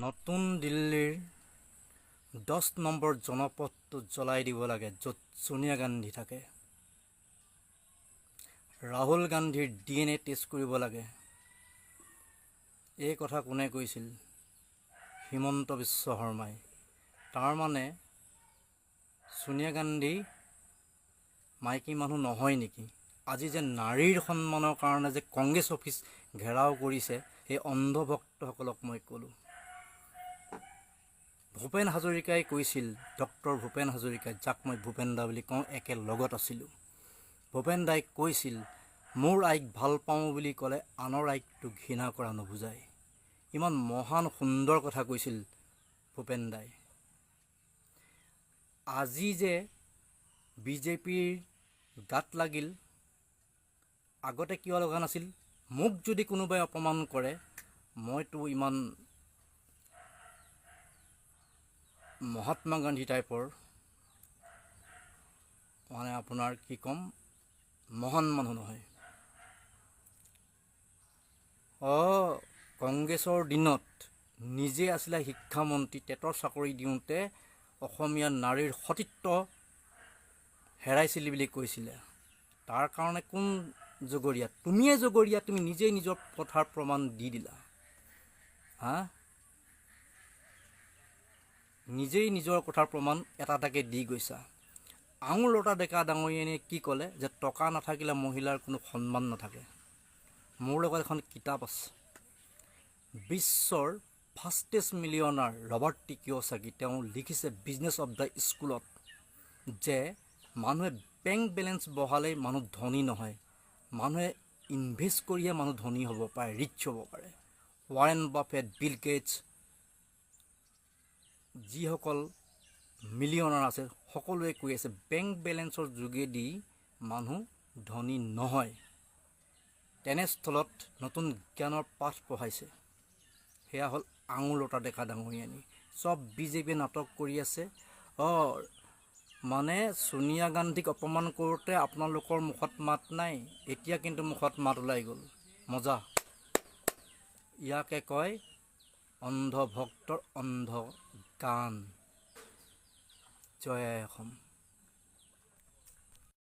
নতুন দিল্লীৰ 10 নম্বৰ জনপথটো জ্বলাই দিব লাগে, য'ত ছোনিয়া গান্ধী থাকে। ৰাহুল গান্ধীৰ ডিএনএ টেষ্ট কৰিব লাগে। এই কথা কোনে কৈছিল? হিমন্ত বিশ্ব শৰ্মাই। তাৰমানে ছোনিয়া গান্ধী মাইকী মানুহ নহয় নেকি? আজি যে নাৰীৰ সন্মানৰ কাৰণে যে কংগ্ৰেছ অফিচ ঘেৰাও কৰিছে, সেই অন্ধভক্তসকলক মই ক'লোঁ, ভূপেন হাজৰিকাই কৈছিল, ডক্টৰ ভূপেন হাজৰিকাই, যাক মই ভূপেন দা বুলি কওঁ, একে লগত আছিলোঁ, ভূপেন দাই কৈছিল, "মোৰ আইক ভাল পাওঁ বুলি ক'লে আনৰ আইকটো ঘৃণা কৰা নুবুজায়।" ইমান মহান সুন্দৰ কথা কৈছিল ভূপেন দাই। আজি যে বিজেপিৰ গাত লাগিল, আগতে কিয় লগা নাছিল? মোক যদি কোনোবাই অপমান কৰে, মইতো ইমান মহাত্মা গান্ধী টাইপৰ, মানে আপোনাৰ কি ক'ম, মহান মানুহ নহয়। অঁ, কংগ্ৰেছৰ দিনত নিজে আছিলে শিক্ষামন্ত্ৰী, টেটৰ চাকৰি দিওঁতে অসমীয়া নাৰীৰ সতীত্ব হেৰাইছিল বুলি কৈছিলে। তাৰ কাৰণে কোন জগৰীয়া? তুমিয়ে জগৰীয়া। তুমি নিজেই নিজৰ কথাৰ প্ৰমাণ দি দিলা। হা, নিজেই নিজৰ কথাৰ প্ৰমাণ এটা এটাকৈ দি গৈছা। আঙুৰলতা ডেকা ডাঙৰীয়ানীয়ে কি ক'লে যে টকা নাথাকিলে মহিলাৰ কোনো সন্মান নাথাকে। মোৰ লগত এখন কিতাপ আছে, বিশ্বৰ fastest millionaire Robert T Kiyosaki, তেওঁ লিখিছে বিজনেছ অফ the স্কুলত যে মানুহে বেংক বেলেঞ্চ বঢ়ালেই মানুহ ধনী নহয়, মানুহে ইনভেষ্ট কৰিহে মানুহ ধনী হ'ব পাৰে, ৰিচ হ'ব পাৰে। ৱাৰেন বাফেট, বিল গেটছ, যিসকল মিলিয়নাৰ আছে, সকলোৱে কৈ আছে বেংক বেলেঞ্চৰ যোগেদি মানুহ ধনী নহয়। তেনেস্থলত নতুন জ্ঞানৰ পাঠ পঢ়াইছে, সেয়া হ'ল আঙুৰলতা ডেকা ডাঙৰীয়ানী। চব বিজেপিয়ে নাটক কৰি আছে। অঁ, মানে ছোনিয়া গান্ধীক অপমান কৰোঁতে আপোনালোকৰ মুখত মাত নাই, এতিয়া কিন্তু মুখত মাত ওলাই গ'ল। মজা! ইয়াকে কয় অন্ধভক্তৰ অন্ধ গান। জয় আই অসম।